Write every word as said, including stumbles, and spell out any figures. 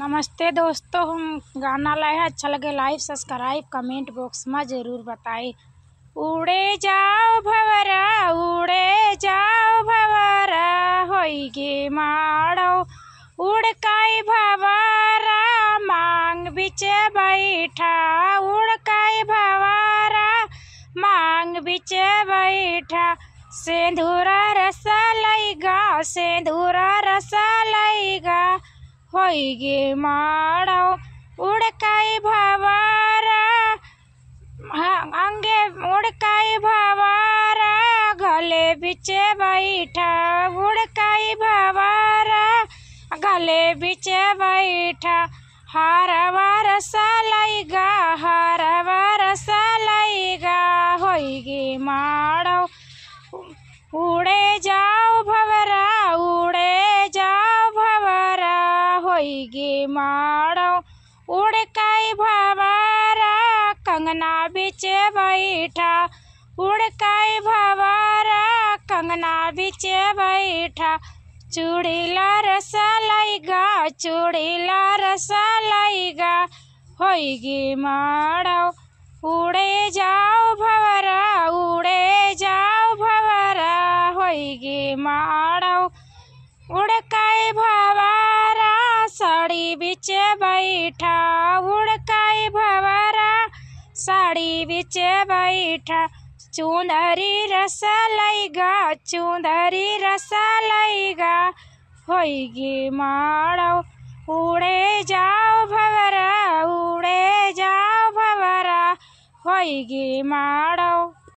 नमस्ते दोस्तों, हम गाना लाए हैं, अच्छा लगे like, subscribe, comment box में जरूर बताएं। उड़े जाओ भंवरा, उड़े जाओ भंवरा, होई गे माड़ो। उड़काई भंवरा मांग बिचे बैठा, उड़काई भंवरा मांग बिचे बैठा। सेंधुरा रस लइगा, सेंधुरा रस लइगा, होई गे माड़ो। उड़काई भंवरा, हाँ, अंगे उड़काई भंवरा, गले बिचे बैठा, उड़काई भंवरा, गले बिचे बैठा। हरवा रस लइगा, हरवा रस लइगा, होई गे माड़ो। उड़े जाओ भंवरा, उड़े जाओ भंवरा, होई गे माड़ो। उड़काई भंवरा कंगना बिचे बैठा, उड़काई भंवरा कंगना बिचे बैठा। चूड़ी ला रस लइगा, चूड़ी ला रस लइगा, होई गे माड़ो। उड़े जाओ भंवरा, उड़े जाओ भंवरा, होई गे माड़ो। उड़काई भंवरा साड़ी बिचे बैठा, उड़काई भंवरा साड़ी बिचे बैठा। चुंदरी रस लइगा, चुंदरी रस लइगा, होई गे माड़ो। उड़े जाओ भंवरा, उड़े जाओ भंवरा, होई गे माड़ो।